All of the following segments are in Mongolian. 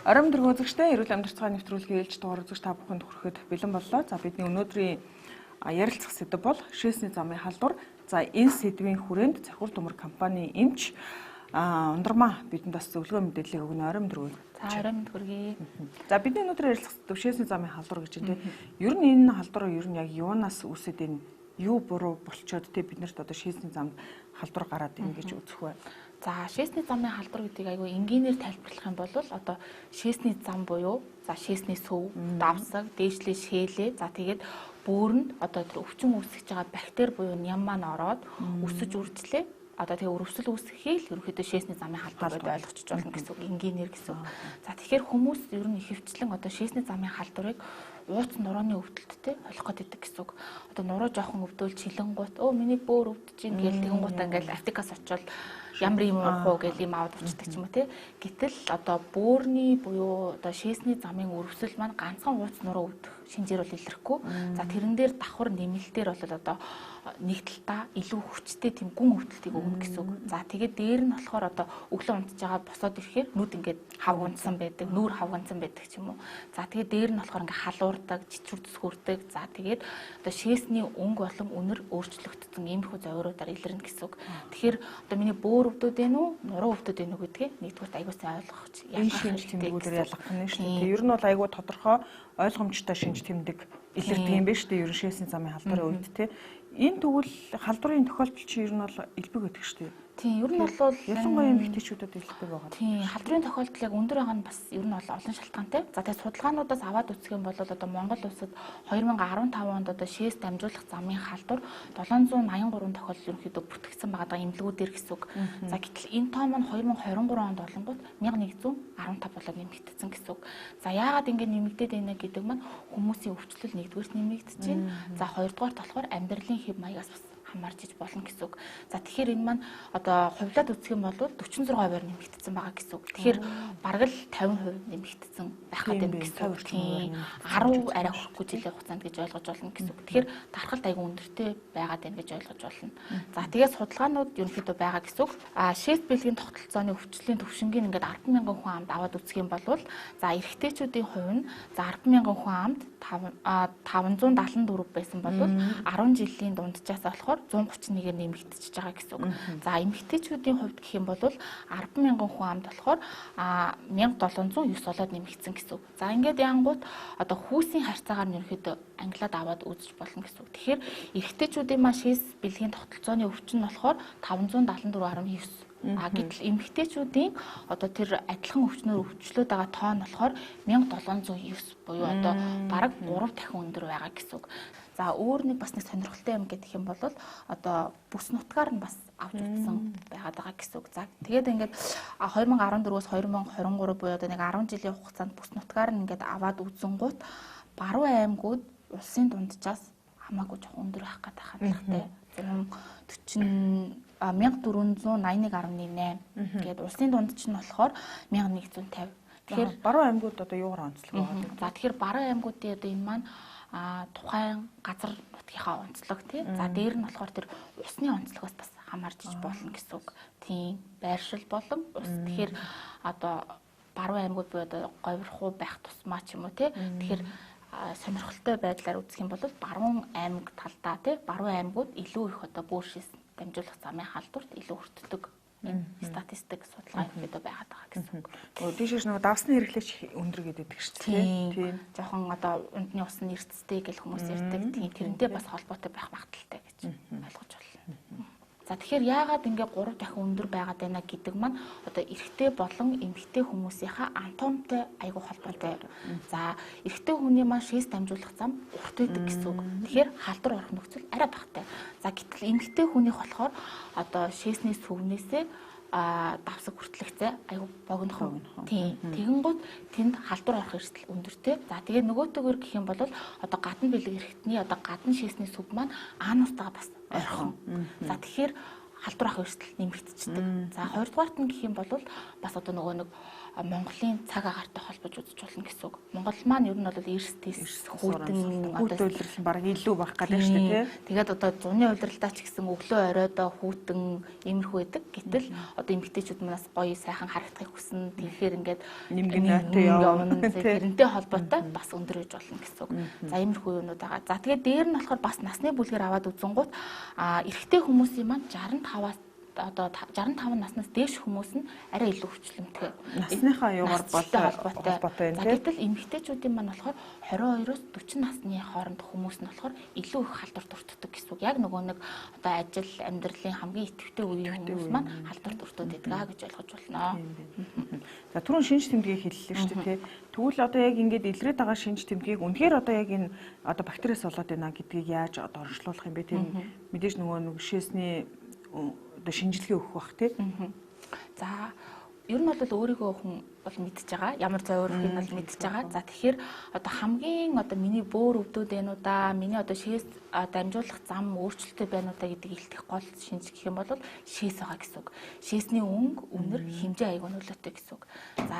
Оройн дөрвөн үзэгчтэй эрүүл амьдралын нэвтрүүлгийн ээлж дугаар үзэгч та бүхэнд хүрэхэд бэлэн боллоо. За бидний өнөөдрийн ярилцах сэдэв бол шээсний замын халдвар. За энэ сэдвийн хүрээнд Цохир Төмөр компани эмч Ундрмаа бидэнд бас зөвлөгөө мэдээллийг өгнө. Оройн дөрвөн. За оройн мэнд хүргэе. За бидний өнөөдөр ярилцах сэдэв шээсний замын халдвар гэж байна. Ер нь энэ халдвар ер нь яг юунаас үүсээд энэ юу буруу болчоод те биднэрт одоо шээсний замд халдвар гараад ийн гэж үзэх вэ? За шээсний замын халдвар гэдгийг айгүй энгийнээр тайлбарлах юм бол одоо шээсний зам буюу за шээсний сөв, давсаг, дээшлээ шээлээ. За тэгээд бөөрөнд одоо тэр өвчин үүсгэж байгаа бактери буюу ням маань ороод өсөж үржлээ. Одоо тэгээ өрөвсөл үүсгэхийг л ерөнхийдөө шээсний замын халдвар гэдээ ойлгочих болно гэсэн үг, энгийнээр гэсэн үг. За тэгэхээр хүмүүс ер нь ихэвчлэн одоо шээсний замын халдварыг ууц нурууны өвдөлттэй холих гээд идэг гэсэн үг. Одоо нуруу жоохон өвдөөл чилэнгуут өө миний бөөр өвдөж чинь гээл тэгэнгуутаа ингээл аптекаас очивол ямар юм уух уу гэл юм аваад очдөг ч юм уу те. Гэтэл одоо бөөрний буюу одоо шээсний замын өрөвсөл маань ганцхан ууц нуруу өвдөх шинжээр бол илэрхгүй. За тэрэн дээр давхар нэмэлтээр бол одоо нэг талдаа илүү хүчтэй тийм гүн өвдөлтийг өгнө гэсэн үг. За тэгээд дээр нь болохоор одоо өглөө унтж байгаа босоод ирэхээр нүд ингээд хавгунцсан байдаг, нүүр хавгунцсан байдаг ч юм уу. За тэгээд дээр нь болохоор ингээд халуурдаг, чичвэр зүсгүрдэг. За тэгээд одоо шээсний өнгө болон үнэр өөрчлөгдсөн иймэрхүү зовиуруудаар илэрнэ гэсэн үг. Тэгэхээр одоо миний бөөр өвдөд байна уу, нуруу өвдөд байна уу гэдгээ нэгдүгürt айгуу сайн ойлгох ялгах шинж тэмдгүүдээр ялгах нь шүү дээ. Ер нь бол айгуу тодорхой ойлгомжтой шинж тэмдэг илэрдэг юм байна шүү дээ. Ер нь шээсний замын халдварын үед те. Энэ тэгвэл халдварын тохиолдол чи ер нь бол элбэг байдаг шүү дээ. Тийм, ер нь бол ялангуяа эмэгтэйчүүдэд элбэг байгаа. Тийм, халдварын тохиолдол яг өндөр байгаа нь бас ер нь бол олон шалтгаантай. За тэгээ судалгаануудаас аваад үзэх юм бол одоо Монгол улсад 2015 онд одоо шээс дамжуулах замын халдвар 783 тохиолдол ерөнхийдөө бүртгэгдсэн байгаа эмнэлгүүдээр гэсэн үг. За гэтэл энэ тоо маань 2023 онд болонгууд 1115 болоод нэмэгдсэн гэсэн үг. За яагаад ингэ нэмэгдээд байна гэдэг маань хүмүүсийн өвчлөл нэгдүгээрт нэмэгдэж байна. За хоёрдугаарт болохоор амьдралын хэв маягаас бас хамаарч иж болно гэсэн үг. За тэгэхээр энэ маань одоо хувлаад үзэх юм бол 46%-аар нэмэгдсэн байгаа гэсэн үг. Тэгэхээр бараг л 50% нэмэгдсэн байх гэдэг гэсэн үг. Тийм 10 арай хүрэхгүй жилийн хугацаанд гэж ойлгож болно гэсэн үг. Тэгэхээр тархалт айгүй өндөртэй байгаад байна гэж ойлгож болно. За тэгээд судалгаанууд ерөнхийдөө байгаа гэсэн үг. А шээс бэлгийн тогтолцооны өвчлөлийн төвшингийн ингээд 10,000 хүн амд аваад үзэх юм бол за эрэгтэйчүүдийн хувь нь за 10,000 хүн амд 574 байсан бол 10 жилийн дунджаас болохоор 131-ээр нэмэгдчихэж байгаа гэсэн үг. За эмэгтэйчүүдийн хувьд гэх юм бол 10,000 хүн амд болохоор 1709 болоод нэмэгдсэн гэсэн үг. За ингээд янгууд одоо хүүсийн харьцаагаар нь ерөнхийдөө ангилаад аваад үзэж болно гэсэн үг. Тэгэхээр эрэгтэйчүүдийн маань шээс бэлгийн тогтолцооны өвчин нь болохоор 574.9. А гэтэл эмэгтэйчүүдийн одоо тэр адилхан өвчнөр өвчлөөд байгаа тоо нь болохоор 1709 буюу одоо бараг 3 дахин өндөр байгаа гэсэн үг. За өөр нэг бас нэг сонирхолтой юм гэдэг юм бол одоо бүс нутгаар нь бас авч үзсэн байгаад байгаа гэсэн үг. За тэгээд ингээд 2014-өөс 2023 буюу одоо нэг 10 жилийн хугацаанд бүс нутгаар нь ингээд аваад үзэнгуут баруун аймагуд улсын дунджаас хамаагүй жоохон өндөр байх гэдэг хандлагатай. 140 1481.8 гээд улсын дунд чинь болохоор 1150. Тэгэхээр баруун аймагуд одоо юугаар онцлог байгаа вэ? За тэгэхээр баруун аймагуудын одоо энэ маань тухайн газар нутгийнхаа онцлог тий. За дээр нь болохоор тэр усны онцлогоос бас хамаарч иж болно гэсэн үг. Тийм байршил болон ус. Тэгэхээр одоо баруун аймагуд буюу одоо говьрхуу байх тусмаа ч юм уу тий. Тэгэхээр сонирхолтой байдлаар үзэх юм бол баруун аймаг талдаа тий баруун аймагуд илүү их одоо бөөр шээс дамжуулах замын халдварт илүү өртдөг статистик судалгаа ерөнхийдөө байгаад байгаа гэсэн үг. Тийшээс нөгөө давсны хэрэглээч өндөр гэдэг шүү дээ. Тийм. Жохон одоо ундны ус нь эрдэстэй гэл хүмүүс ярьдаг. Тийм тэрнтэй бас холбоотой байх магадaltaй гэж ойлгож байна. За тэгэхээр яагаад ингээ 3 дахин өндөр байгаад байна гэдэг маань одоо эрэгтэй болон эмэгтэй хүмүүсийнхаа анатомтой айгүй холбоотой. За эрэгтэй хүний маань шээс дамжуулах зам урт байдаг гэсэн үг. Тэгэхээр халдвар орох нөхцөл арай багатай. За гэтэл эмэгтэй хүнийх болохоор одоо шээсний сүвнээсээ давсаг хүртлэгцээ айгүй богинохон. Тийм. Тэгэнгүүт тэнд халдвар орох эрсдэл өндөртэй. За тэгээ нөгөөтэйгөр гэх юм бол одоо гадна бэлэг эрхтний одоо гадна шээсний сүв маань анустайгаа бас ойрхон. За тэгэхээр халдвар авах эрсдэл нэмэгдчихдэг. За хоёрдугаарт нь гэх юм бол бас одоо нөгөө нэг Монголын цаг агаартай холбож үзэж болно гэсэн үг. Монгол маань ер нь бол эрс тэс хүйтэн одоо улирал нь бараг илүү байх гэдэг шүү дээ, тий. Тэгээд одоо зуны улиралдаа ч гэсэн өглөө оройдоо хүйтэн иймэрхүү байдаг. Гэтэл одоо эмэгтэйчүүд манаас гоё сайхан харагдахыг хүснэ. Тэгэхээр ингээд нэмгэн нотой явна. Тэрнтэй холбоотой бас өндөр байж болно гэсэн үг. За иймэрхүү юмнууд байгаа. За тэгээд дээр нь болохоор бас насны бүлгээр аваад үзэнгуут эрэгтэй хүмүүсийн маань 65-аас одоо 65 наснаас дээш хүмүүс нь арай илүү өвчлөмтэй. Насныхаа юугаар бол холбоотой. За гэтэл эмэгтэйчүүдийн маань болохоор 22-оос 40 насны хооронд хүмүүс нь болохоор илүү их халдварт өртдөг гэсэн үг. Яг нөгөө нэг одоо ажил амьдралын хамгийн идэвхтэй үеийн хүмүүс маань халдварт өртөөд байдаг гэж ойлгож байна. За түрүүн шинж тэмдгийг хэллээ шүү дээ, тий. Тэгвэл одоо яг ингээд илрээд байгаа шинж тэмдгийг үнэхээр одоо яг энэ одоо бактериас болоод байна гэдгийг яаж одоо орончлуулах юм бэ? Тийм мэдээж нөгөө нэг шээсний одоо шинжилгээ өгөх бах тий. За ер нь бол өөрийгөө хүн бол мэдж байгаа. Ямар зовиор өгөхийг бол мэдж байгаа. За тэгэхээр одоо хамгийн одоо миний бөөр өвдөд байна уу да, миний одоо шээс дамжуулах зам өөрчлөлттэй байна уу да гэдгийг илтгэх гол шинж гэх юм бол шээс байгаа гэсэн үг. Шээсний өнгө, үнэр, хэмжээ аягүй нөлөөтэй гэсэн үг. За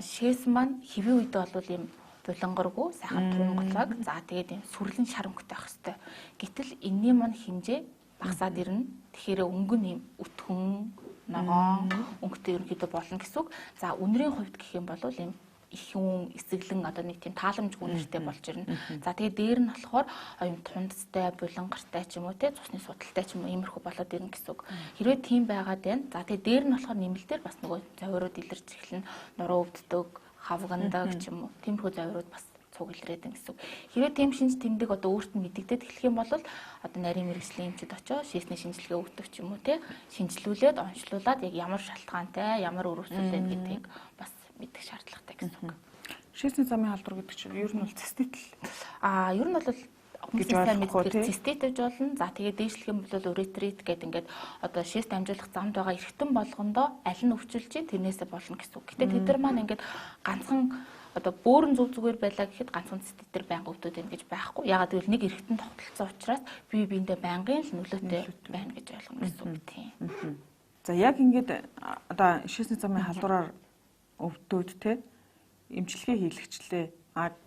шээс маань хэвийн үедээ бол ийм булангаргүй сайхан тунгалаг. За тэгээд ийм сүрлэн шар өнгөтэй байх хэвээр. Гэтэл энэний маань хэмжээ багасаад ирнэ. Тэгэхээр өнгө нь ийм өтгөн, ногоон өнгөтэй ерөнхийдөө болно гэсэн үг. За үнэрийн хувьд гэх юм бол ийм ихэн эсэглэн одоо нэг тийм тааламжгүй үнэртэй болж ирнэ. За тэгээ дээр нь болохоор ийм тундцтай, булангартай ч юм уу те цусны судалтай ч юм уу иймэрхүү болоод ирнэ гэсэн үг. Хэрвээ тийм байгаад байна. За тэгээ дээр нь болохоор нэмэлтээр бас нөгөө зовиорууд илэрч эхэлнэ. Нуруу өвддөг, хавгандаг ч юм уу. Тиймэрхүү зовиорууд бас цуг илрээд байна гэсэн үг. Хэрвээ тийм шинж тэмдэг одоо өөрт нь мэдэгдээд эхлэх юм бол одоо нарийн мэргэжлийн эмчид очоо шээсний шинжилгээ өгдөг ч юм уу те шинжилүүлээд онцлуулад яг ямар шалтгаантай, ямар үр өсвөл байна гэдгийг бас мэдэх шаардлагатай гэсэн үг. Шээсний замын халдвар гэдэг чинь ер нь бол цистит л ер нь бол хүмүүс сайн мэддэг цистит гэж болно. За тэгээд дээшлэх юм бол уретрит гэдэг ингээд одоо шээс дамжуулах замд байгаа эргэтэн болгондоо аль нь өвчилж чинь тэрнээсээ болно гэсэн үг. Гэтэ тэд нар маань ингээд ганцхан одоо бөөрн зүг зүгээр байлаа гэхэд ганцхан цистит дээр байнга өвдөд байна гэж байхгүй. Ягаад гэвэл нэг эргэтэн тогтолцсон учраас бие биендээ байнгын л нөлөөтэй байна гэж ойлгоно гэсэн үг тийм. За яг ингээд одоо шээсний замын халдвараар өвдөөд те эмчилгээ хийлгэчлээ.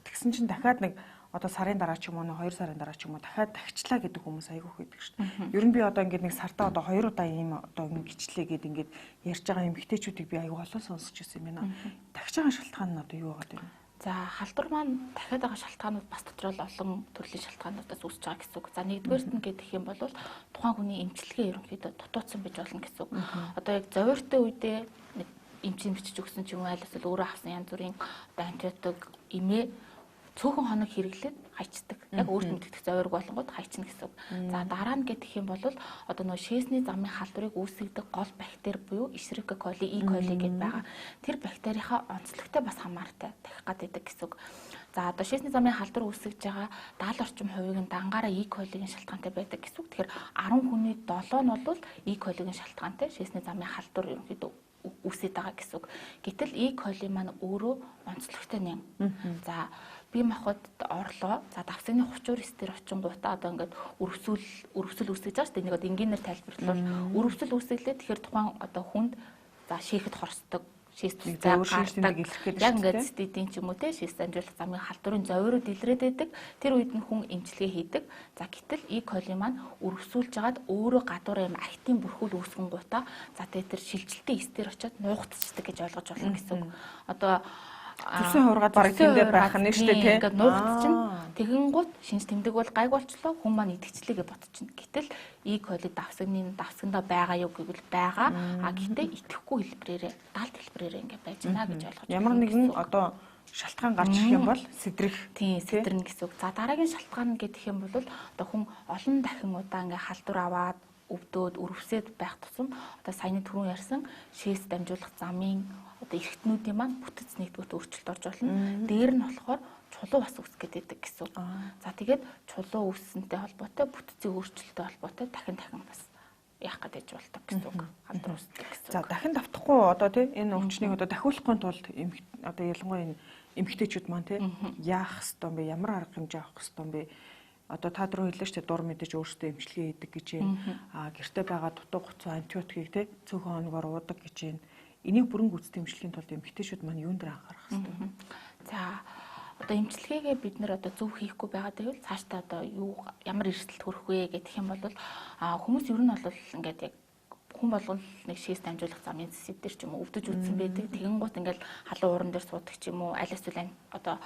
Тэгсэн чинь дахиад нэг одоо сарын дараа ч юм уу 2 сарын дараа ч юм уу дахиад тагчлаа гэдэг хүмүүс айгүйх байдаг шүү дээ. Ер нь би одоо ингээд нэг сартаа одоо 2 удаа ийм одоо ингэчлээ гэд ингээд ярьж байгаа эмэгтэйчүүдийг би айгүй олон сонсч ирсэн юм байна. Тагч байгаа шалтгаан нь одоо юу байгаа юм? За халдвар маань дахиад байгаа шалтгаанууд бас дотроо л олон төрлийн шалтгаануудаас үүсэж байгаа гэсэн үг. За нэгдүгээрт нь гэх юм бол тухайн хүний эмчилгээ ерөнхийдөө дутууцсан байж болно гэсэн үг. Одоо яг зовиортой үедээ нэг эмчин бичиж өгсөн ч юм уу аль эсвэл өөрөө авсан янз бүрийн одоо антибиотик эмээ цөөхөн хоног хэрэглээд хайчдаг. Яг өөрт мэдэгдэх зовиорг болонгууд хайчна гэсэн үг. За дараа нь гэх юм бол одоо нөгөө шээсний замын халдварыг үүсгэдэг гол бактери буюу Escherichia coli, E. coli гэдээ байгаа. Тэр бактерийнхаа онцлогтой бас хамаартай дахих гад байдаг гэсэн үг. За одоо шээсний замын халдвар үүсгэж байгаа 70 орчим хувийг нь дангаараа E. coli-гийн шалтгаантай байдаг гэсэн үг. Тэгэхээр 10 хүний 7 нь бол E. coli-гийн шалтгаантай шээсний замын халдвар ерөнхийдөө үүсээд байгаа гэсэн үг. Гэтэл E. coli маань өөрөө онцлогтой нэн. За бие махбод орлоо. За давсагны хучуур эс дээр очингуудаа одоо ингээд өрөвсөл үүсгэж байгаа шүү дээ. Нэг одоо энгийнээр тайлбарлавал өрөвсөл үүсгэлээ. Тэгэхээр тухайн одоо хүнд за шийхэд хорсдог, шээс цай гардаг. Яг ингээд циститийн ч юм уу те шээс дамжуулах замын халдварын зовиорууд илрээд байдаг. Тэр үед нь хүн эмчилгээ хийдэг. За гэтэл E. coli маань өрөвсүүлж хагаад өөрөө гадуур юм актин бүрхүүл үүсгэнгуутаа за тэгээ тэр шилжилтийн эс дээр очиод нуугдчихдаг гэж ойлгож болно гэсэн үг. Одоо Зүсэн хувиргаад бараг тэндээ байх нь шүү дээ тий. Ингээд нуугдчихна. Тэгэнгүүт шинж тэмдэг бол гайг болчлоо. Хүн маань итгэжлээ гэж бодчихно. Гэтэл E. coli давсагндаа байгаа юу гэвэл байгаа. А гэхдээ итгэхгүй хэлбэрээрээ, далд хэлбэрээрээ ингээд байж байна гэж ойлгож байна. Ямар нэгэн одоо шалтгаан гарч ирэх юм бол сэдрэх. Тийм, сэдрэнэ гэсэн үг. За дараагийн шалтгаан гэдэг юм бол одоо хүн олон дахин удаа ингээд халдвар аваад өвдөөд өрөвсөд байх тусам одоо саяны түрүүн ярьсан шээс дамжуулах замын одоо эргэтнүүдийн маань бүтэц нэгдүгürt өөрчлөлт орж болно. Дээр нь болохоор чулуу бас үүсгэж байдаг гэсэн үг. За тэгээд чулуу үүссэнтэй холбоотой бүтцийн өөрчлөлттэй холбоотой дахин дахин бас яах гэдэг болдог гэсэн үг. Халдвар үүсдэг гэсэн үг. За дахин давтахгүй одоо тий энэ өвчнийг одоо дахиулахгүй тулд одоо ялангуяа энэ эмэгтэйчүүд маань тий яах ёстой юм бэ? Ямар арга хэмжээ авах ёстой юм бэ? Одоо та дөрөв хэллээ шүү дээ, дур мэдэж өөрсдөө эмчилгээ хийдэг гэж байна. Гэрте байгаа дутуу гоцоо антибиотикийг те цөөхөн хоногоор уудаг гэж байна. Энийг бүрэн гүйцэтгэх эмчилгээний тулд эмэгтэйчүүд маань юун дээр анхаарах хэрэгтэй вэ? За одоо эмчилгээгээ бид нэр одоо зөв хийхгүй байгаа гэвэл цаашдаа одоо юу ямар эрсдэлд хүрэх вэ гэх юм бол хүмүүс ер нь бол ингээд яг хүн болгон нэг шээс дамжуулах замын зэсэд дээр ч юм уу өвдөж үтсэн байдаг. Тэгэн гут ингээл халуун ууран дээр суудаг ч юм уу аль эсвэл одоо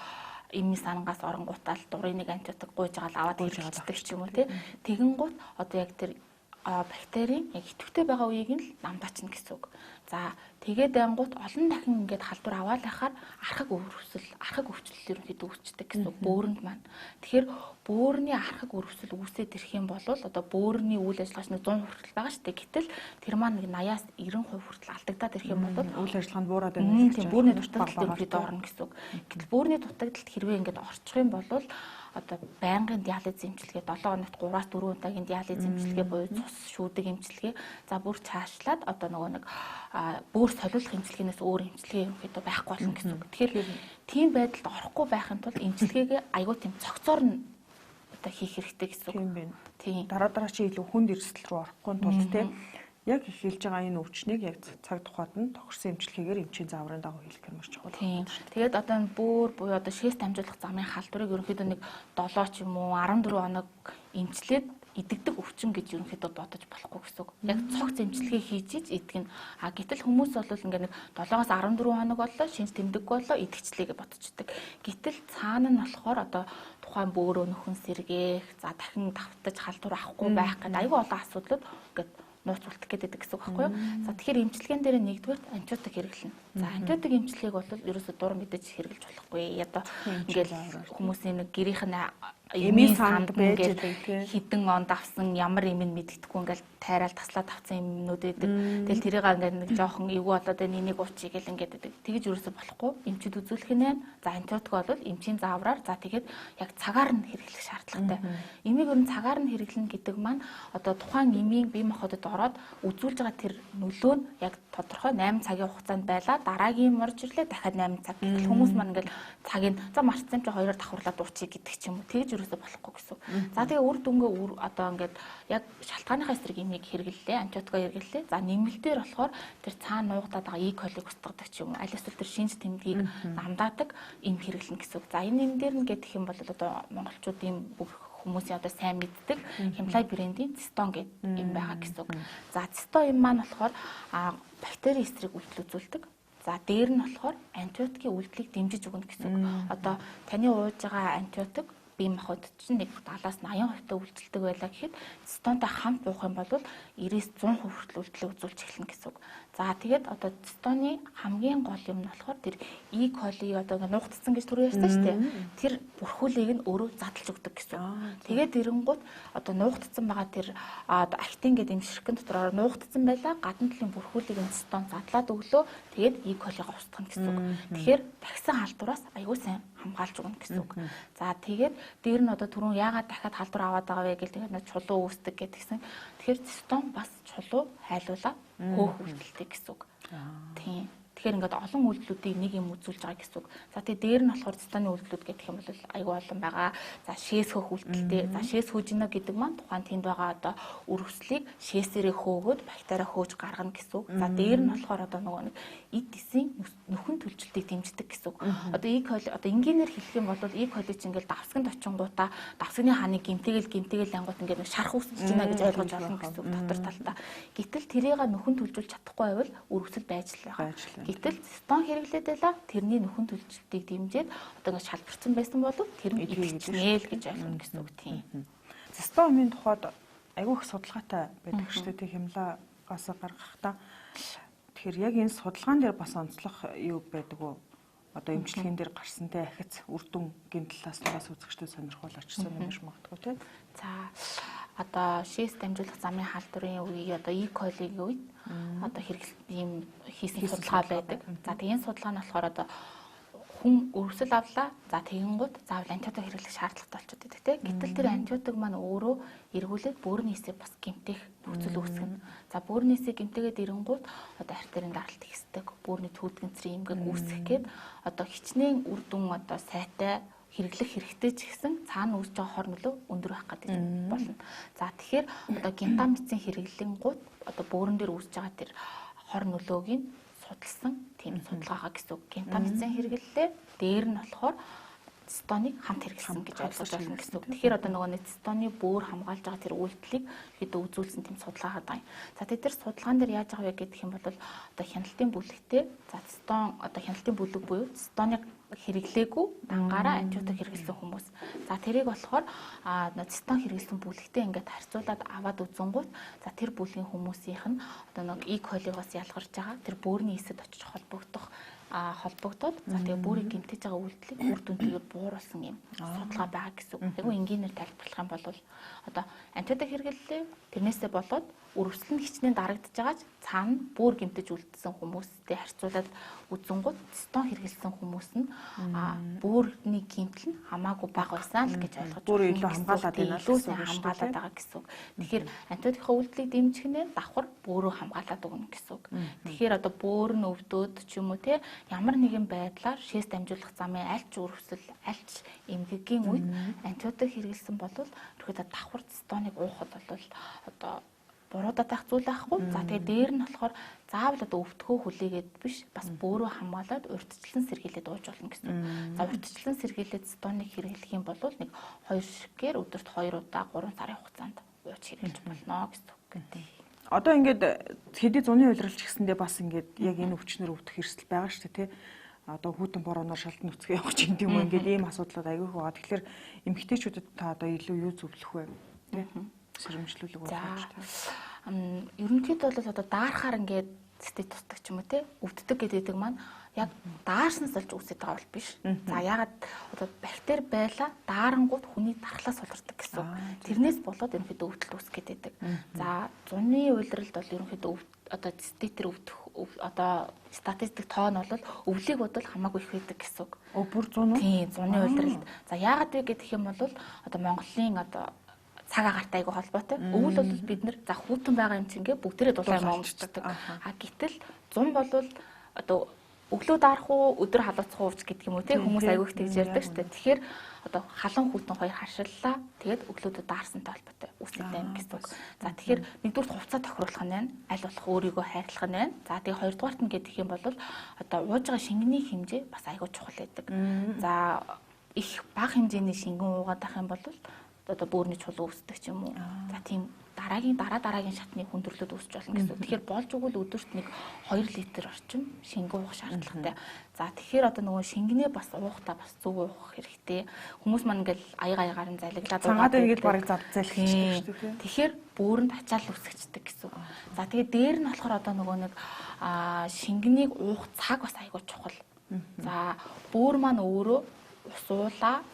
эмийн сангаас оронгуутаал дурын нэг антибиотик гуйж байгаа л аваад хэрэглэдэг ч юм уу тий. Тэгэн гут одоо яг тэр бактерийн яг идэвхтэй байгаа үеийг нь л намдаачна гэсэн үг. За тэгээд ангууд олон дахин ингээд халдвар аваад байхаар архаг өвөрсөл, архаг өвчлөл ерөнхийдөө үүсчдэг гэсэн үг бөөрөнд маань. Тэгэхээр бөөрний архаг өвөрсөл үүсээд ирэх юм бол одоо бөөрний үйл ажиллагаа чинь 100% хүртэл байгаа шүү дээ. Гэтэл тэр маань нэг 80-аас 90% хүртэл алдагдаад ирэх юм бол үйл ажиллагаа нь буураад байна гэж байна. Бөөрний дутагдлалт ерөнхийдөө орно гэсэн үг. Гэтэл бөөрний дутагдлалт хэрвээ ингээд орчих юм бол одоо байнгын диализ эмчилгээ 7 хоногт 3-4 удаагийн диализ эмчилгээ буюу цус шүүдэг эмчилгээ, за бүр цаашлаад одоо нөгөө нэг бөөр солиулах эмчилгээнээс өөр эмчилгээ ерөнхийдөө байхгүй болно гэсэн үг. Тэгэхээр тийм байдалд орохгүй байхын тулд эмчилгээгээ айгүй тийм цогцоор нь одоо хийх хэрэгтэй гэсэн үг. Тийм байна. Тийм. Дараа дараа чи илүү хүнд эрсдэл рүү орохгүй тулд те яг эхэлж байгаа энэ өвчнийг яг цаг тухайд нь тохирсон эмчилгээгээр эмчийн зааврын дагуу хийх нь маш чухал. Тийм. Тэгээд одоо энэ бөөр буюу одоо шээс дамжуулах замын халдварыг ерөнхийдөө нэг 7 ч юм уу 14 хоног эмчлээд идэгдэх өвчин гэж ерөнхийдөө бодож болохгүй гэсэн үг. Яг цогц эмчилгээ хийж ич идэх нь. А гэтэл хүмүүс бол ингээ нэг 7-оос 14 хоног боллоо, шинж тэмдэггүй боллоо, идэгчлээ гэж бодчихдаг. Гэтэл цаана нь болохоор одоо тухайн бөөрөө нөхөн сэргээх, за дахин давтаж халдвар авахгүй байх гэдэг айгүй олон асуудлууд ингээд нууц үлдэх гэдэг гэсэн үг байхгүй юу? За тэгэхээр эмчилгээн дээр нэгдүгээрт антибиотик хэрэглэнэ. За антибиотик эмчилгээг бол ерөөсөө дур мэдээж хэрэглэж болохгүй. Одоо ингээл хүмүүсийн нэг гэрийнх нь Эмийн санд байж байдаг тий. Хідэн онд авсан ямар эм нь мэддэхгүй ингээл тайраал таслаад авсан юмнууд байдаг. Тэгэл тэрийг ингээд нэг жоохон эвгүй болоод энэ энийг уучий гэл ингээд байдаг. Тэгэж ерөөсөө болохгүй. Эмчид үзүүлэх нь. За антибиотик бол эмчийн заавраар за тэгээд яг цагаар нь хэрэглэх шаардлагатай. Эмийг ер нь цагаар нь хэрэглэнэ гэдэг маань одоо тухайн эмийн бие махбодод ороод үзүүлж байгаа тэр нөлөө нь яг тодорхой 8 цагийн хугацаанд байлаа. Дараагийн морж ирлээ дахиад 8 цаг. Гэтэл хүмүүс маань ингээд цагийг за марцсан чи хоёроор давхарлаад уучий гэдэг ч юм уу. Тэгэж ерөөсөө болохгүй гэсэн. За тэгээ үр дүнгээ одоо ингээд яг шалтгааныхаа эсрэг имийг хэрэглэлээ, антибиотикоо хэрэглэлээ. За нэмэлтээр болохоор тэр цаана нуугдаад байгаа E. coli-г устгадаг ч юм уу. Аль эсвэл тэр шинж тэмдгийг намдаадаг эм хэрэглэнэ гэсэн үг. За энэ эм дээр нь гэх юм бол одоо монголчуудын бүх хүмүүсийн одоо сайн мэддэг Химлай брендийн цистон гэдэг юм байгаа гэсэн үг. За цистон юм маань болохоор бактери эсрэг үйлдэл үзүүлдэг. За дээр нь болохоор антибиотикийн үйлдэлийг дэмжиж өгнө гэсэн үг. Одоо таны ууж байгаа антибиотик бие махбод чинь нэг 70-аас 80% та үйлдэлдэг байлаа гэхэд цистонтой хамт уух юм бол 90-100% хүртэл үйлдэлээ үзүүлж эхэлнэ гэсэн үг. За тэгээд одоо цистоны хамгийн гол юм нь болохоор тэр E. coli одоо ингээ нуугдсан гэж түрүү ярьсан шүү дээ. Тэр бүрхүүлийг нь өөрөө задлж өгдөг гэсэн үг. Тэгээд эренгууд одоо нуугдсан байгаа тэр актин гэдэг юм ширхгэн дотор нуугдсан байлаа гадна талын бүрхүүлийг нь цистон задлаад өглөө тэгээд E. coli-го устгах гэсэн үг. Тэгэхээр дахисан халдвараас аягүй сайн хамгаалж өгнө гэсэн үг. За тэгээд дээр нь одоо түрүүн яагаад дахиад халдвар аваад байгаа вэ гэл тэгээд нэг чулуу үүсдэг гэдгсэн. Тэгэхээр цистон бас чулуу хайлуулаад хөөх үйлдэлтэй гэсэн үг. Тийм. Тэгэхээр ингээд олон үйлдэлүүдийг нэг юм үзүүлж байгаа гэсэн үг. За тэгээ дээр нь болохоор цистаны үйлдэлүүд гэх юм бол айгүй олон байгаа. За шээс хөөх үйлдэлтэй. За шээс хөөжинө гэдэг маань тухайн тэнд байгаа одоо үр өслийг шээсээрээ хөөгөөд бактериа хөөж гаргана гэсэн үг. За дээр нь болохоор одоо нөгөө нэг эд эсийн нөхөн төлжилтийг дэмждэг гэсэн үг. Одоо E. coli одоо энгийнээр хэлэх юм бол E. coli чинь ингээд давсганд очингуудаа давсганы хааны гимтээгэл ангууд ингээд нэг шарх үүсэж байна гэж ойлгож болно гэсэн үг дотор талдаа. Гэтэл тэрийг нөхөн төлжүүлж чадахгүй байвал үр өсөл байж л байгаа. Гэтэл цистон хэрэглээд байлаа тэрний нөхөн төлжилтийг дэмжиж одоо ингээд шалбарсан байсан бол тэр нь идэгчнэ л гэж ойлгоно гэсэн үг тийм. Цистон эмийн тухайд айгүй их судалгаатай байдаг шүү дээ хямлагаас гаргахдаа. Тэгэхээр яг энэ судалгаан дээр бас онцлох юу байдаг уу? Одоо эмчилгээнд дээр гарсан те ахиц үр дүн гин талаас нь бас үзэгчдэд сонирхол очсон юм биш магадгүй те. За одоо шээс дамжуулах замын халдварын үеийг одоо E. coli-гийн үед одоо хэрэглэл ийм хийсэн судалгаа байдаг. За тэгээ энэ судалгаа нь болохоор одоо хүн өрсөл авлаа. За тэгэнгүүт заавал антибиотик хэрэглэх шаардлагатай болчиход байдаг те. Гэтэл тэр антибиотик маань өөрөө эргүүлээд бөөрийн эсийг бас гэмтэх нөхцөл үүсгэнэ. За бөөрийн эсийг гэмтээгээд ирэнгүүт одоо артерийн даралт ихсдэг, бөөрийн түүдгэнцрийн эмгэг үүсгэх гээд одоо хичнээн үр дүн одоо сайтай хэрэглэх хэрэгтэй ч гэсэн цаана үүсэж байгаа хор нөлөө өндөр байх гэдэг болно. За тэгэхээр одоо гентамицин хэрэглэнгууд одоо бөөрөн дээр үүсэж байгаа тэр хор нөлөөг нь судалсан тийм судалгаагаа гэсэн үг. Гентамицин хэрэглэлээ дээр нь болохоор цистоныг хамт хэрэглэсэн гэж ойлгож байна гэсэн үг. Тэгэхээр одоо нөгөө нэг цистоны бөөр хамгаалж байгаа тэр үйлдэлийг хэд үзүүлсэн тийм судалгаа байгаа юм. За тэр судалгаан дээр яаж байгаа вэ гэх юм бол одоо хяналтын бүлэгтээ за цистон одоо хяналтын бүлэг буюу цистоныг хэрэглээгүй дангаараа антибиотик хэрэглэсэн хүмүүс. За тэрийг болохоор цистон хэрэглэсэн бүлэгтээ ингээд харьцуулаад аваад үзэнгүүт за тэр бүлгийн хүмүүсийнх нь одоо нэг E. coli-гоос ялгарч байгаа тэр бөөрийн эсэд очиж холбогдоод за тэгээ бүрийг гэмтэж байгаа үйлдэлийг үр дүнтэйгээр бууруулсан юм судалгаа байгаа гэсэн үг. Айгүй энгийнээр тайлбарлах юм бол одоо антибиотик хэрэглэлээ тэрнээсээ болоод өрөвсөл нь хичнээн дарагдаж байгаа ч цаана бүр гэмтэж үлдсэн хүмүүстэй харьцуулаад үзэнгүүт цистон хэрэглэсэн хүмүүс нь бүрний гэмтэл нь хамаагүй бага байсан л гэж ойлгож бүр илүү хамгаалаад байна л гэсэн хамгаалаад байгаа гэсэн үг. Тэгэхээр антибиотикийн үйлдэлийг дэмжих нь давхар бөөрөө хамгаалаад өгнө гэсэн үг. Тэгэхээр одоо бөөр нь өвдөөд ч юм уу те ямар нэгэн байдлаар шээс дамжуулах замын аль ч өрөвсөл аль ч эмгэгийн үед антибиотик хэрэглэсэн бол ерөөдөө давхар цистоныг уухад бол одоо буруудаад байх зүйл байхгүй. За тэгээ дээр нь болохоор заавал одоо өвдгөө хүлээгээд биш бас бөөрөө хамгаалаад урьдчилан сэргийлээд ууж болно гэсэн. За урьдчилан сэргийлээд стоныг хэрэглэх юм бол нэг 2 шигээр өдөрт 2 удаа 3 сарын хугацаанд ууж хэрэглэж болно гэсэн үг. Одоо ингээд хэдий зуны улиралч гэсэндээ бас ингээд яг энэ өвчнөр өвдөх эрсдэл байгаа шүү дээ, тий. Одоо хүүтэн бороноор шалтан нүцгэн явах чинь тийм үү ингээд ийм асуудлууд аягүй их байгаа. Тэгэхээр эмэгтэйчүүдэд та одоо илүү юу зөвлөх вэ? Тий. Сэрэмжлүүлэг болгож тий. Ерөнхийдөө бол одоо даарахаар ингээд цэцтэй тусдаг ч юм уу те өвддөг гэдэг маань яг даарснаас олж үүсэж байгаа бол биш. За ягаад одоо бактери байла даарангууд хүний дархлаас сулардаг гэсэн үг. Тэрнээс болоод ерөнхийдөө өвдөлт үүсэх гэдэг. За зуны улиралд бол ерөнхийдөө одоо цэцтэй өвдөх одоо статистик тоо нь бол өвлийг бодвол хамаагүй их байдаг гэсэн үг. Өө бүр зун уу? Тийм, зуны улиралд. За яагаад вэ гэх юм бол одоо Монголын одоо цаг агаартай айгүй холбоотой. Өвөл бол бид нэр за хүүтэн байгаа юм чинь ингээ бүгдээрээ дулаан юм өмсдөг. А гэтэл зун бол одоо өглөө даарах уу өдөр халууцах уу гэдэг юм уу те хүмүүс айгүй их тэгж ярьдаг шүү дээ. Тэгэхээр одоо халуун хүүтэн хоёр харшиллаа. Тэгээд өглөөдөө даарсантай холбоотой үүсэлтэй юм гэсэн үг. За тэгэхээр нэгдүгээр хувцас тохируулах нь байна. Аль болох өөрийгөө хайрлах нь байна. За тэгээ хоёрдугаарт нь гэдэг юм бол одоо ууж байгаа шингэний хэмжээ бас айгүй чухал байдаг. За их бага хэмжээний шингэн уугаад байх юм бол одоо бөөрийн чулуу үүсдэг ч юм уу. За тийм дараагийн дараагийн шатны хүндрэлүүд үүсч болно гэсэн. Тэгэхээр болж өгвөл өдөрт нэг 2 литр орчим шингэн уух шаардлагатай. За тэгэхээр одоо нөгөө шингэнээ бас уухтаа бас зөв уух хэрэгтэй. Хүмүүс маань ингээл аягаар нь залгилаад уугаад ингээл бараг залхчихдаг шүү дээ. Тэгэхээр бөөрөнд ачаал үүсгэждэг гэсэн. За тэгээ дээр нь болохоор одоо нөгөө нэг шингэнийг уух цаг бас айгүй чухал. За бөөр маань өөрөө ус уулаа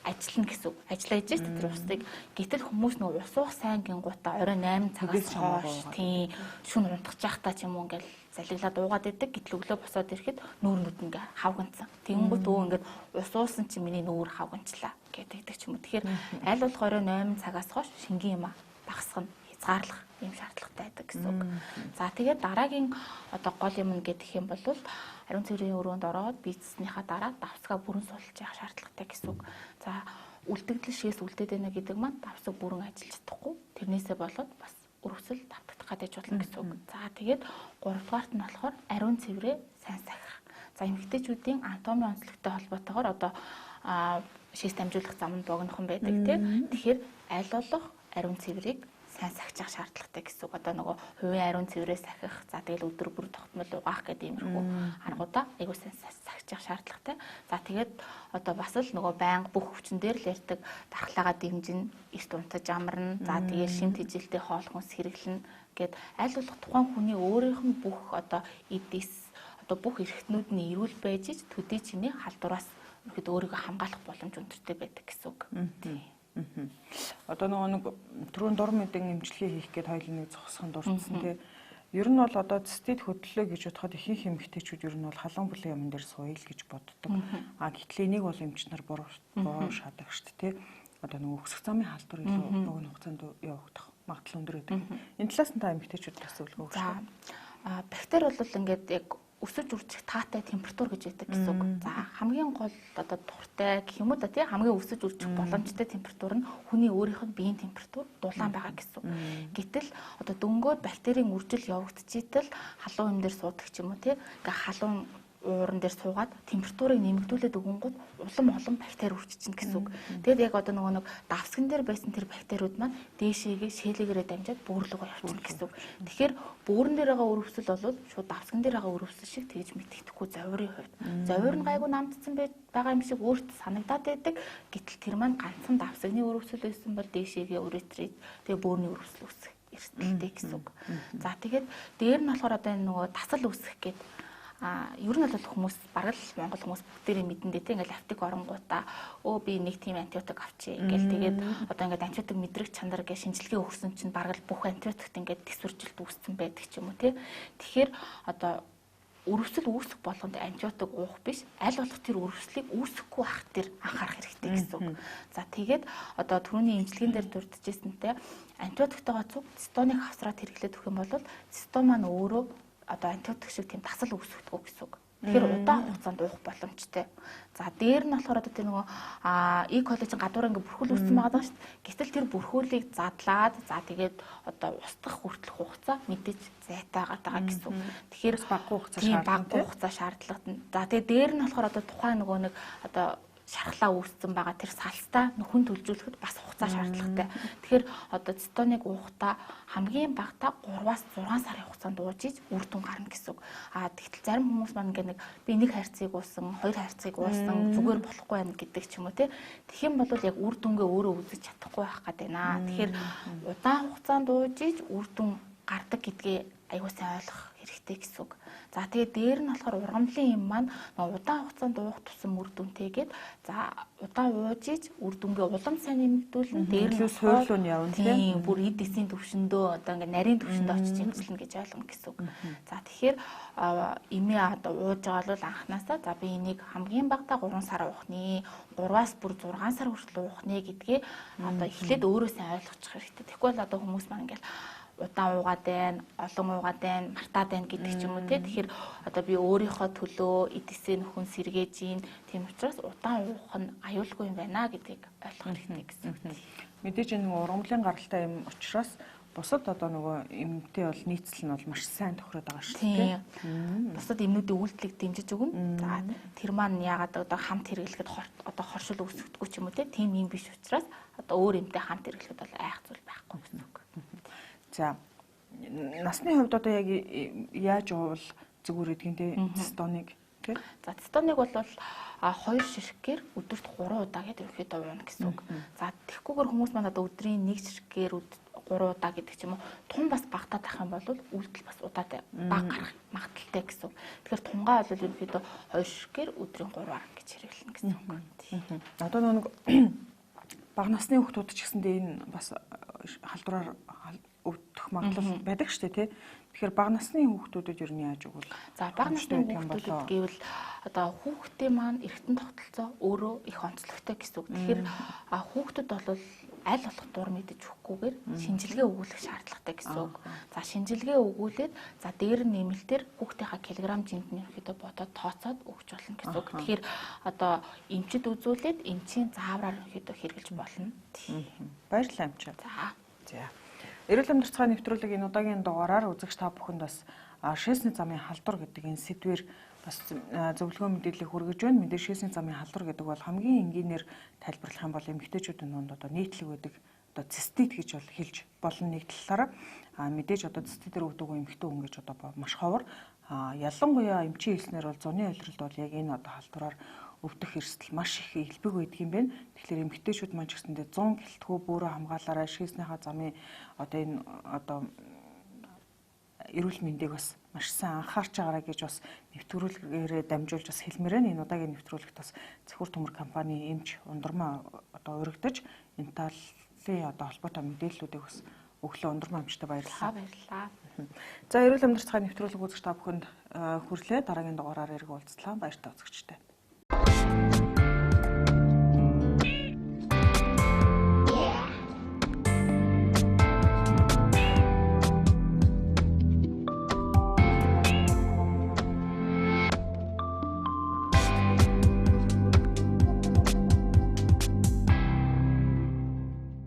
ажиллана гэсэн үг. Ажиллаа хийж шүү тэр усыг. Гэтэл хүмүүс нөгөө ус уух сайн гингуудаа орой 8 цагаас хойш тийм шүн унтах жахта ч юм уу ингээл залгилаад уугаад идэг. Гэтэл өглөө босоод ирэхэд нүүр нүд ингээ хавганцсан. Тэнгүүд өө ингээд ус уусан чи миний нүүр хавганчлаа гэдэг ч юм уу. Тэгэхээр аль болох орой 8 цагаас хойш шингэн юм багасгах нь хязгаарлах юм шаардлагатай байдаг гэсэн үг. За тэгээд дараагийн одоо гол юм нь гэдэг юм бол ариун цэврийн өрөөнд ороод бийцснийхаа дараа давсгаа бүрэн сулж явах шаардлагатай гэсэн үг. За үлдэгдэл шээс үлдээд байна гэдэг маань давсаг бүрэн ажиллаж чадахгүй. Тэрнээсээ болоод бас өрөвсөл давтагдах гэж болно гэсэн үг. За тэгээд гуравдугаарт нь болохоор ариун цэврээ сайн сахих. За эмэгтэйчүүдийн анатомийн онцлогтой холбоотойгоор одоо шээс дамжуулах зам нь богинохон байдаг тийм. Тэгэхээр аль болох ариун цэврийг сайн сахичих шаардлагатай гэсэн үг. Одоо нөгөө хувийн ариун цэврээ сахих, за тэгэл өдөр бүр тогтмол угаах гэдэг иймэрхүү аргуудаа айгуу сайн сахичих шаардлагатай. За тэгээд одоо бас л нөгөө байнга бүх өвчин дээр л ярьдаг дархлаагаа дэмжин, эрт унтаж амарна. За тэгээд шим тэжилтэй хоол хүнс хэрэглэнэ гэд аль болох тухайн хүний өөрийнх нь бүх одоо эд эс одоо бүх эрхтнүүд нь эрүүл байж ич төдий чиний халдвараас ерөөд өөрийгөө хамгаалах боломж өндөртэй байдаг гэсэн үг. Тийм. Одоо нөгөө нэг түрүүн дур мэдэн эмчилгээ хийх гээд хоёулын нэг зогсохон дурдсан тий. Ер нь бол одоо цэцэд хөдлөлөө гэж бодоход ихэнх эмэгтэйчүүд ер нь бол халуун бүлэг юмн дээр сууя л гэж боддог. А гэтэл энийг бол эмч нар буруу шаадаг шүү дээ тий. Одоо нөгөө өксөх замын халдвар илүү богино хугацаанд явагдах магадлал өндөр байдаг. Энэ талаас нь та эмэгтэйчүүд бас зөвлөгөө өгч. За бактери бол ингээд яг өсөж үржих таатай температур гэж байдаг гэсэн үг. За хамгийн гол одоо дуртай гэх юм уу да тий хамгийн өсөж үржих боломжтой температур нь хүний өөрийнх нь биеийн температур дулаан байгаа гэсэн үг. Гэтэл одоо дөнгөөд бактерийн үржил явагдчихийтэл халуун юм дээр суудаг ч юм уу тий ингээ халуун ууран дээр суугаад температурыг нэмэгдүүлээд өгөнгүүт улам олон бактери үржиж чинь гэсэн үг. Тэгээд яг одоо нөгөө нэг давсган дээр байсан тэр бактериуд маань дээшээгээ шээлэгээрээ дамжаад бөөр рүүгээ явчихна гэсэн үг. Тэгэхээр бөөрн дээр байгаа өрөвсөл бол шууд давсган дээр байгаа өрөвсөл шиг тэгж мэддэхгүй зовирын хувьд. Зовир нь гайгүй намдсан байгаа юм шиг өөрт санагдаад байдаг. Гэтэл тэр маань ганцхан давсганы өрөвсөл байсан бол дээшээгээ үрээтрээд тэгээ бөөрний өрөвсөл үүсэх эрсдэлтэй гэсэн үг. За тэгээд дээр нь болохоор одоо энэ нөгөө тасал үүсэх гээд ер нь бол хүмүүс бараг л Монгол хүмүүс бүгдээрээ мэдэн дээ тийм ингээл аптек оронгуудаа өө би нэг тийм антибиотик авчи ингээл тэгээд одоо ингээд антибиотик мэдрэг чанар гэж шинжилгээ өгсөн чинь бараг л бүх антибиотикт ингээд тэсвэржилт үүссэн байдаг ч юм уу тийм. Тэгэхээр одоо өрөвсөл үүсэх болгонд антибиотик уух биш, аль болох тэр өрөвслийг үүсэхгүй байх дээр анхаарах хэрэгтэй гэсэн үг. За тэгээд одоо түрүүний эмчилгээн дээр дурджижсэнтэй антибиотиктойгоо цуг цитоник хавсраад хэрэглээд өгөх юм бол цито маань өөрөө одоо антибиотик шиг тийм тасал үүсгэдэг гэсэн үг. Тэгэхээр удаан хугацаанд уух боломжтой. За дээр нь болохоор одоо тэр нөгөө E. coli-ийн гадуур ингээ бүрхүүл үүссэн байгаа даа шүү дээ. Гэтэл тэр бүрхүүлийг задлаад за тэгээд одоо устгах хүртэлх хугацаа мэдээж зайтай байгаа гэсэн үг. Тэгэхээр багагүй хугацаа шаардлагатай. Багагүй хугацаа шаардлагатай. За тэгээд дээр нь болохоор одоо тухайн нөгөө нэг одоо шархлаа үүссэн байгаа тэр салстаа нөхөн төлжүүлэхэд бас хугацаа шаардлагатай. Тэгэхээр одоо цитоныг уухтаа хамгийн багадаа 3-аас 6 сарын хугацаанд ууж иж үр дүн гарна гэсэн үг. А тэгтэл зарим хүмүүс маань ингээ нэг би нэг хайрцгийг уусан, хоёр хайрцгийг уусан зүгээр болохгүй байна гэдэг ч юм уу те. Тэгэх юм бол яг үр дүнгээ өөрөө үзэж чадахгүй байх гээд байна. Тэгэхээр удаан хугацаанд ууж иж үр дүн гардаг гэдгээ аюул сайн ойлгох хэрэгтэй гэсэн үг. За тэгээд дээр нь болохоор ургамлын юм маань удаан хугацаанд уух тусам үр дүнтэйгээд за удаан ууж иж үр дүнгээ улам сайн нэмэгдүүлнэ. Дээр нь суурлуу нь явна тийм бүр эд эсийн төвшөндөө одоо ингээ нарийн төвшөндөө очиж имчилнэ гэж ойлгоно гэсэн үг. За тэгэхээр эмээ одоо ууж байгаа бол анханасаа за би энийг хамгийн багадаа 3 сар уух нэ, 3-аас бүр 6 сар хүртэл уух нэ гэдгээ одоо эхлээд өөрөө сайн ойлгочих хэрэгтэй. Тэгэхгүй бол одоо хүмүүс маань ингээл удаан уугаад байна, олон уугаад байна, мартаад байна гэдэг ч юм уу те. Тэгэхээр одоо би өөрийнхөө төлөө эдисээ нөхөн сэргээж гин. Тийм учраас удаан уух нь аюулгүй юм байна гэдгийг ойлгох хэрэгтэй гэсэн үг. Мэдээж энэ ургамлын гаралтай юм учраас бусад одоо нөгөө эмнтэй бол нийцэл нь бол маш сайн тохироод байгаа шүү дээ. Бусад эмнүүдийн үйлдэлийг дэмжиж өгнө. За тэр маань яагаад одоо хамт хэрэглэхэд одоо хоршил үүсгэдэггүй ч юм уу те. Тийм юм биш учраас одоо өөр эмтэй хамт хэрэглэхэд бол айх зүйл байхгүй гэсэн үг. За насны хувьд одоо яг яаж уувал зүгээр гэдгийг те цистоныг тий. За цистоныг бол 2 ширхгээр өдөрт 3 удаа гэдэг ерөнхийдөө ууна гэсэн үг. За тэгхгүйгээр хүмүүс маань одоо өдрийн 1 ширхгээр 3 удаа гэдэг ч юм уу тун бас багтаад ах юм бол үйлдэл бас удаатай баг гарах магадлалтай гэсэн үг. Тэгэхээр тунгаа бол ерөнхийдөө 2 ширхгээр өдрийн 3-аар гэж хэрэглэнэ гэсэн үг. Одоо нэг бага насны хүүхдүүд ч гэсэндээ энэ бас халдвараар өвдөх магадлал байдаг шүү дээ тий. Тэгэхээр бага насны хүүхдүүдэд ер нь яаж өгвөл? За бага насны хүүхдүүдэд гэвэл одоо хүүхдийн маань эргэтэн тогтолцоо өөрөө их онцлогтой гэсэн үг. Тэгэхээр хүүхдүүд бол аль болох дур мэдэж өгөхгүйгээр шинжилгээ өгүүлэх шаардлагатай гэсэн үг. За шинжилгээ өгүүлээд за дээр нь нэмэлтээр хүүхдийнхаа килограмм жинд нь ерөнхийдөө бодоод тооцоод өгч болно гэсэн үг. Тэгэхээр одоо эмчид үзүүлээд эмчийн заавраар ерөнхийдөө хэрэглэж болно. Баярлалаа эмч. За. Эрүүл мэндийн цай нэвтрүүлэг энэ удаагийн дугаараар үзэгч та бүхэнд бас шээсний замын халдвар гэдэг энэ сэдвээр бас зөвлөгөө мэдээллийг хүргэж байна. Мэдээж шээсний замын халдвар гэдэг бол хамгийн энгийнээр тайлбарлах юм бол эмэгтэйчүүдийн дунд одоо нийтлэг байдаг одоо цистит гэж бол хэлж болно нэг талаараа. Мэдээж одоо циститээр өвдөг эмэгтэй хүн гэж одоо маш ховор. Ялангуяа эмчийн хэлснээр бол зуны улиралд бол яг энэ одоо халдвараар өвдөх эрсдэл маш их элбэг байдаг юм байна. Тэгэхээр эмэгтэйчүүд маань ч гэсэндээ 100 гэлтгүү бөөрөө хамгаалаарай. Шээснийхаа замын одоо энэ одоо эрүүл мэндийг бас маш сайн анхаарч байгаарай гэж бас нэвтрүүлгээрээ дамжуулж бас хэлмээр байна. Энэ удаагийн нэвтрүүлэгт бас Цэхүр төмөр компани эмч Ундрмаа одоо урагдаж энэ талын одоо холбоотой мэдээллүүдийг бас өглөө Ундрмаа эмчтэй баярлалаа. Баярлалаа. За эрүүл амьдралын нэвтрүүлэг үзэгч та бүхэнд хүрлээ. Дараагийн дугаараар эрг уулзлаа. Баяртай үзэгчтэй.